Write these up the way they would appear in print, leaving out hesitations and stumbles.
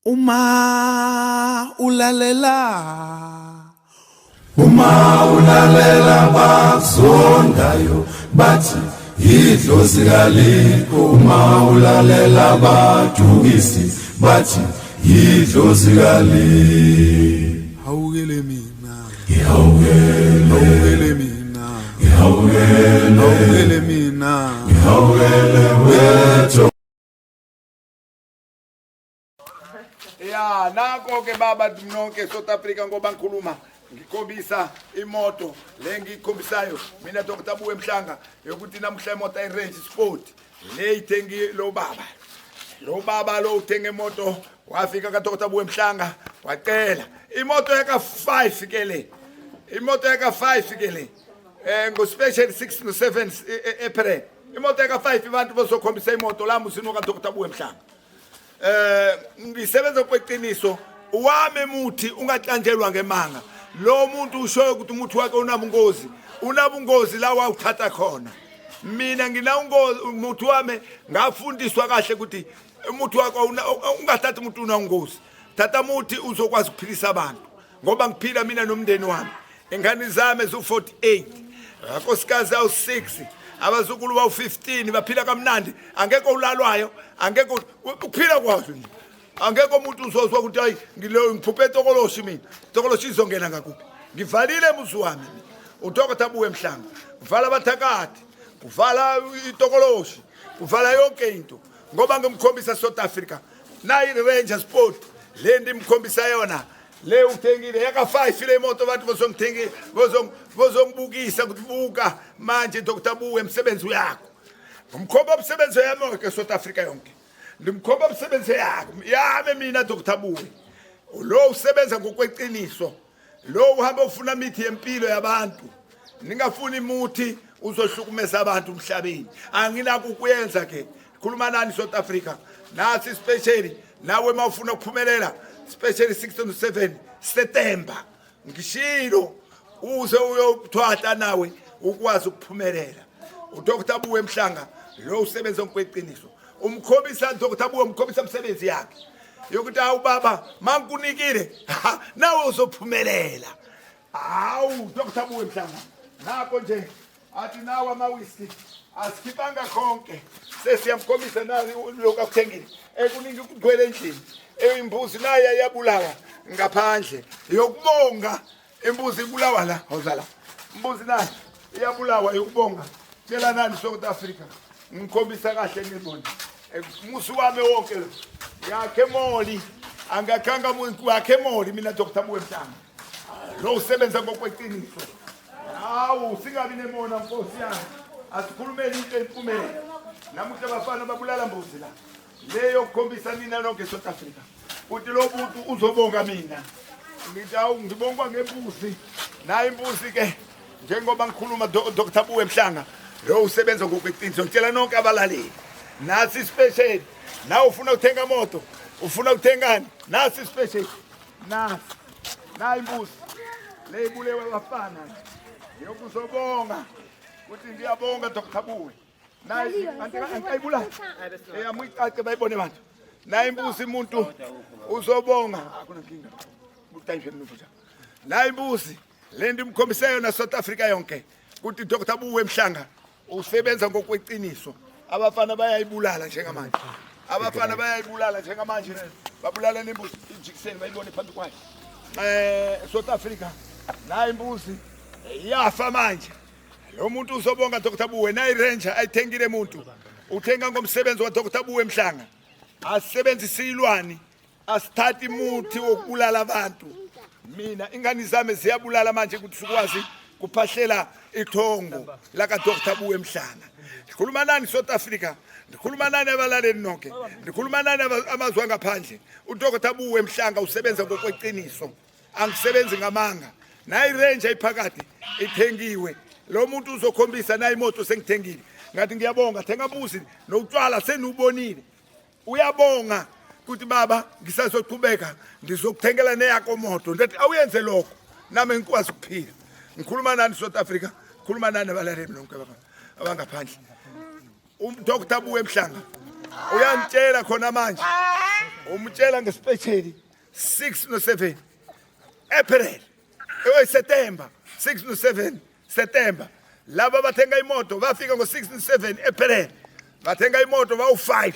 Uma ulalela, Uma ulalela bakuzondayo bathi idlozi kalikho. Uma ulalela badukisi bathi idlozi kalikho. Hawukele mina, Ngihawukele, hawukele mina, ngihawukele, hawukele mina. Ngihawukele wethu. Ya, nanko ke baba nonke South Africa, ngoba ngikhuluma ngikhombisa imoto le ngiyikhombisayo mina Dr Buwe Mhlanga, yokuthi namuhla imoto ayi-Range Sport le ithengi lo baba, lo baba lo uthenga imoto, wafika ka Dr Buwe Mhlanga wacela imoto yaka 5 ke le, imoto yaka 5 ke le, ngo special 6 no 7 April, imoto yaka 5. Abantu bazokhombisa imoto la musini ka Dr Buwe Mhlanga. Ngisebenza kweqiniso wami, muthi ungacanjelwa ngemanga. Lo muntu ushoyo ukuthi umuthi wakhe unabungozi, unabungozi la wawuthatha khona. Mina nginawungozi umuthi wami, ngafundiswa kahle ukuthi umuthi wakho ungathathi umuntu unawungozi, thatha umuthi uzokwazi ukuphilisa abantu, ngoba ngiphila mina nomndeni wami, ingane zami eziwu-48, akosikazi awu-6, abazukulu bawu-15, baphila kamnandi. Angekho ulalwayo, angekho ukuphila kwazo nje, angekho umuntu uzozwa ukuthi hayi, ngilo ngiphuphe etokoloshi mina, tokoloshi izongena ngakuphi? Ngivalile emuzi wami mina, uDokotha Buwe Mhlanga, kuvala abathakathi, kuvala itokoloshi, kuvala yonke into, ngoba ngimkhombisa South Africa. Nayi Ranger Sport le ndimkhombisa yona le, uthengile yaka 5 le moto. Abantu bozongithengi, bozongibukisa ukuthi buka manje Dr Buwe umsebenzi yakho. Ngimkhomba umsebenzi yami yonke, South Africa yonke ndimkhomba umsebenzi yakho yami mina Dr Buwe. Lo usebenza ngokweqiniso, lo uhamba ufuna imithi yempilo yabantu. Ningafuni imuthi uzohlukumeza abantu emhlabeni, anginakho ukuyenza ke. Khuluma nani South Africa, nasi special. Nawe mawufuna ukuphumelela, special 6 to 7 September, ngishilo, uze uyothwahla nawe ukwazi ukuphumelela. UDr Buwe Mhlanga lo usebenza ngokweqiniso, umkhombisa Dr Buwe, umkhombisa umsebenzi yakhe yokuthi awu baba, mankunikile nawe uzophumelela. Hawu, Dr Buwe Mhlanga, nakho nje athi nawe amawiski asikhiphanga konke, sesiyamkhombisa nazi lokhu akuthengile, ekuningi kugcwele endlini. Imbuzi naye iyabulawa ngaphandle yokubonga, imbuzi ibulawa la, awuzala imbuzi naye iyabulawa yokubonga. Tshela nani South Africa, ngikhombisa kahle, ngibone musi wami wonke lo, ngakhe moli, angakhanga wakhe moli mina Dr Buwe Mhlanga lo usebenza ngokweqiniso. Hawu, singabi nemona nkosi yami, asikhulumeni into empumela. Namuhla bafana babulala mbuzi la, leyo kukhombisa nina nonke South Africa uthi lo muntu uzobonga. Mina ngithi awu, ngibongwa ngembuzi, nayo imbuzi ke. Njengoba ngikhuluma Dr Buwe Mhlanga lo usebenza ngokweqiniso. Ngitshela nonke abalaleli, nasi special. Nawe ufuna ukuthenga moto, ufuna ukuthengani, nasi special, nasi nayi imbuzi le ibulewe abafana yokuzobonga ukuthi ngiyabonga Dr Buwe. Nayi antayibula eyamuyicace bayibone abantu, nayi imbuzi, umuntu uzobonga, akunankinga. Nayi imbuzi le nto imkhombise yona South Africa yonke ukuthi Dr Buwe Mhlanga usebenza ngokweqiniso. Abafana bayayibulala njengamanje, abafana bayayibulala njengamanje, babulala nembuzi ijikiseni bayibone phambi kwayo. South Africa, nayi imbuzi iyafa manje, lo muntu uzobonga Dr Buwe. Nayi Ranger ayithengile, umuntu uthenga ngomsebenzi wa Dr Buwe Mhlanga. Asebenzisa ilwani, asithathi imuthi wokubulala abantu. Mina ingane zami ziyabulala manje ukuthi sikwazi kuphahlela ithongo laka Dr Buwe Mhlanga. Ndikhuluma nani South Africa, ndikhuluma nani abalaleli nonke, ndikhuluma nani amazwe angaphandle. UDr Buwe Mhlanga usebenza ngokweqiniso, angisebenzi ngamanga. Nayi Range ayiphakathi ithengiwe, lo muntu uzokhombisa nayi imoto sengithengile. Ngathi ngiyabonga, thenga mbuzi notshwala senubonile. Uyabonga ukuthi baba, ngisazoqhubeka ngizokuthengela neyakho moto. Ndathi awuyenze lokho nami ngikwazi ukuphila. Ngikhuluma nani South Africa, khuluma nani abalaleli nonke abangaphandle. UDr Buwe Mhlanga uyangitshela khona manje. Umtshela ngespecial 6 no 7 April, September 6 no 7 September. Laba bathenga imoto bafika ngo-6 no 7 April, bathenga imoto bawu-5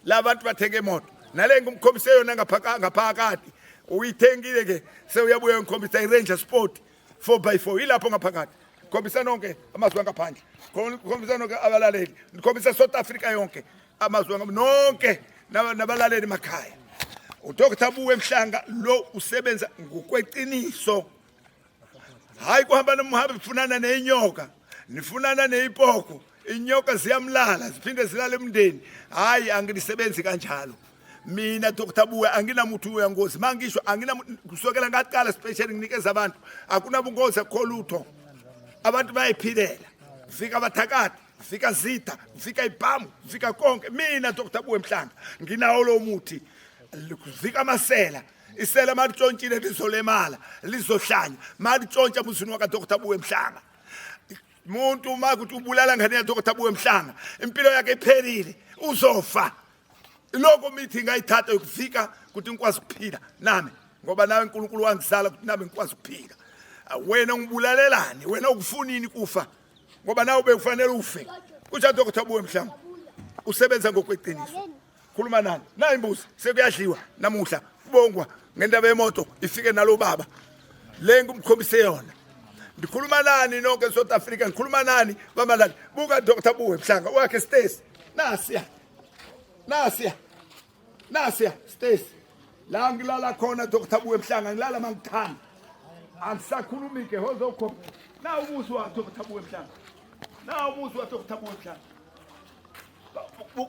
laba bantu bathenga imoto nale ngimkhombise yona ngaphakathi uyithengile ke sewuyabuya ngikhombisa i-Ranger Sport 4x4 ilapho ngaphakathi. Khombisa nonke amazwe angaphandle, khombisa nonke abalaleli, ngikhombisa South Africa yonke, amazwe nonke nabalaleli emakhaya. UDr Buwe Mhlanga lo usebenza ngokweqiniso, hayi kuhamba nomhambe kufunana neyinyoka, nifunana neyipoko, inyoka ziyamlala ziphinde zilale emndeni. Hayi, angilisebenzi kanjalo mina Dr Buwe, anginamuthi uyangozi mangisho angina kusukela ngaqala special nginikeza abantu akunabungozi, akukho lutho, abantu bayiphilela. Fika abathakathi, fika zitha, fika ibhamu, fika konke. Mina Dr Buwe Mhlanga nginawo lo muthi, fika amasela, isela malitshontshile lizolemala, lizohlanya malitshontsha emuzini waka Dr Buwe Mhlanga. Umuntu uma kuthi ubulala ngane ya Dr Buwe Mhlanga, impilo yakhe iphelile, uzofa. Lokho mithi ngayithatha yokufika ukuthi ngikwazi ukuphila nami, ngoba nawe uNkulunkulu wangizala ukuthi nami ngikwazi ukuphila. Wena ngibulalelani? Wena ukufunini kufa? Ngoba nawe bekufanele ufe. Kusho Dr Buwe Mhlanga usebenza ngokweqiniso. Khuluma nani nayi imbuzi sekuyadliwa namuhla, kubongwa ngendaba yemoto ifike nalo baba le ngimkhombise yona. Ndikhuluma nani nonke South Africa, ngikhuluma nani bamalali. Buka Dr Buwe Mhlanga wakhe Stacy, nasiya nasiya nasiya Stacy la ngilala khona. Dr Buwe Mhlanga ngilala mangithanda, angisakhulumi ke hozokho na umuzi wa Dr Buwe Mhlanga, na umuzi wa Dr Buwe Mhlanga.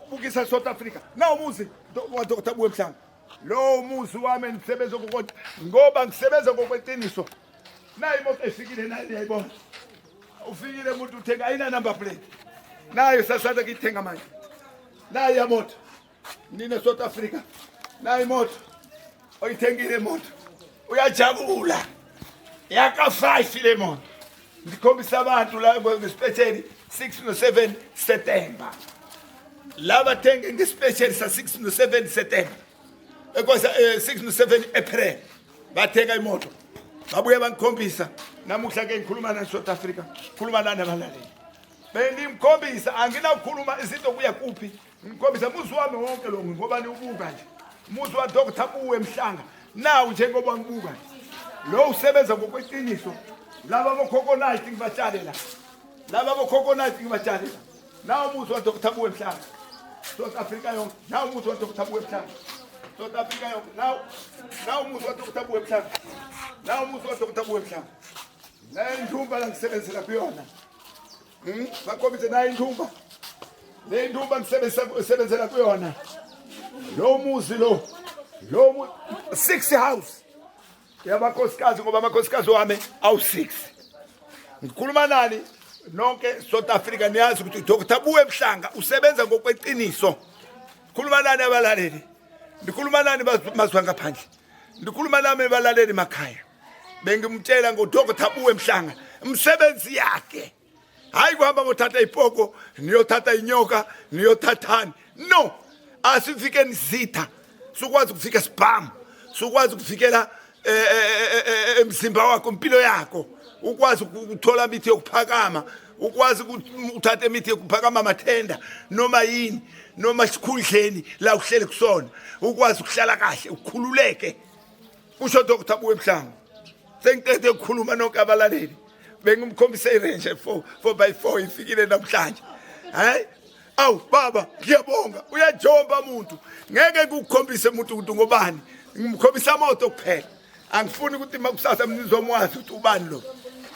Bukisa South Africa, na umuzi wa Dr Buwe Mhlanga. Lo muzi wami ngisebenza ngokodwa ngoba ngisebenza ngokweqiniso. Nayi imoto efikile, nayi niyayibona, ufikile umuntu uthenga, ayina number plate nayo, sasanda kuyithenga manje. Nayi yamoto nina South Africa, nayi imoto oyithengile, imoto uyajabula yaka 5 le moto. Ngikhombisa abantu la ngespecial 6 no 7 September, laba thenge ngespecial sa 6 no 7 September, ekosa 6 no 7 April bathenga imoto, babuye bangikhombisa namuhla ke. Ngikhuluma nani South Africa, khuluma nani abalaleli, bengimkhombisa anginakukhuluma izinto kuya kuphi. Ngikhombisa muzi wami wonke lo ngoba niwubuka nje muzi wa Dr Buwe Mhlanga nawu, njengoba ngibuka nje lo usebenza ngokweqiniso. Laba bococonut ngibatshale la, laba bococonut ngibatshale la. Nawu umuzi wa Dr Buwe Mhlanga, South Africa yonke, nawu umuzi wa Dr Buwe Mhlanga, South Africa yonke, nawu, nawu umuzi wa Dr Buwe Mhlanga, nawu umuzi wa Dr Buwe Mhlanga. Nayi indumba la ngisebenzela kuyona. Bakhombise nayi indumba, le indumba ngisebenzela kuyona. Lo muzi lo six house yabakhosikazi, ngoba amakhosikazi wami awu-6. Ngikhuluma nani nonke South Africa, niyazi ukuthi Dr Buwe Mhlanga usebenza ngokweqiniso. Khuluma nani abalaleli, ndikhuluma nani mazwe ngaphandle, ndikhuluma nami abalaleli makhaya. Bengimtshela ngoDr Buwe Mhlanga umsebenzi yakhe, hayi kuhamba ngothatha ipoko niyothatha inyoka niyothathani. No, asifike nizitha, sukwazi ukufika sibhamu, sukwazi ukuvikela emzimba wakho, impilo yakho, ukwazi ukuthola imithi yokuphakama, ukwazi uthatha imithi yokuphakama, amathenda noma yini, noma sikhundleni la uhlele kusona, ukwazi ukuhlala kahle ukhululeke. Kusho Dr Buwe Mhlanga. Sengiqede ukukhuluma nonke abalaleli, bengimkhombisa iRange 4 4x4 ifikile namhlanje. Hayi, awu baba, ngiyabonga. Uyajomba umuntu, ngeke ngikukhombise umuntu ukuthi ngobani, ngimkhombisa moto kuphela. Angifuni ukuthi makusasa nizomwazi ukuthi ubani lo.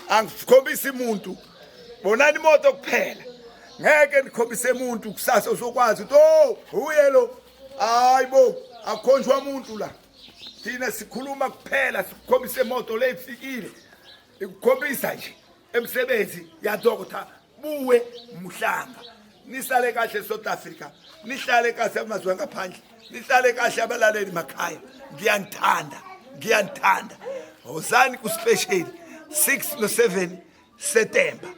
Angikhombisi umuntu, bonani imoto kuphela. Ngeke nikhombise umuntu, kusasa uzokwazi ukuthi oh, uye lo. Hayi bo, akhonjwa umuntu la. Thina sikhuluma kuphela, sikukhombisa imoto le ifikile, ikukhombisa nje emsebenzi ya Dr Buwe Mhlanga. Nisale kahle South Africa, nihlale kahle amazwe ngaphandle, nihlale kahle abalaleli makhaya. Ngiyanithanda, ngiyanithanda. Wozani ku special 6 no 7 September,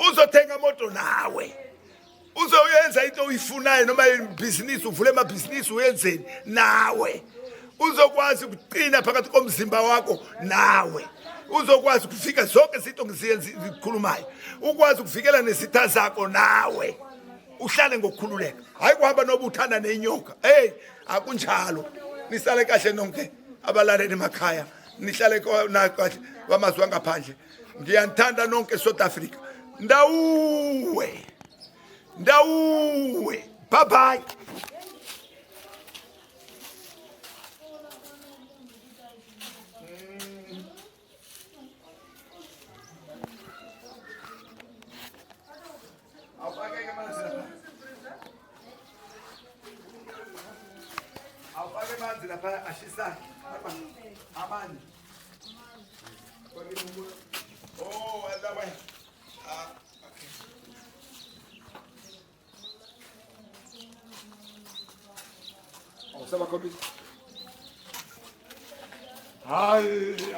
uzothenga moto nawe. Uzoyenza into oyifunayo noma ibhizinisi, uvule amabhizinisi, uyenzeni nawe. Uzokwazi ukuqina phakathi komzimba wakho nawe. Uzokwazi ukufika zonke izinto ngizikhulumayo, ukwazi ukuvikela nesitha zakho nawe, uhlale ngokukhululeka, hayi kuhamba noba uthanda nenyoka. Hey, akunjalo. Nisale kahle nonke abalaleli emakhaya, nihlale kahle bamazwe angaphandle. Ngiyanithanda nonke, South Africa. Ndawuwe, ndawuwe, bye bye. Awufake amanzi lapha ashisayo. Amanzi. Oh, that way. Okay. Oh, sabakhombisa. Hayi.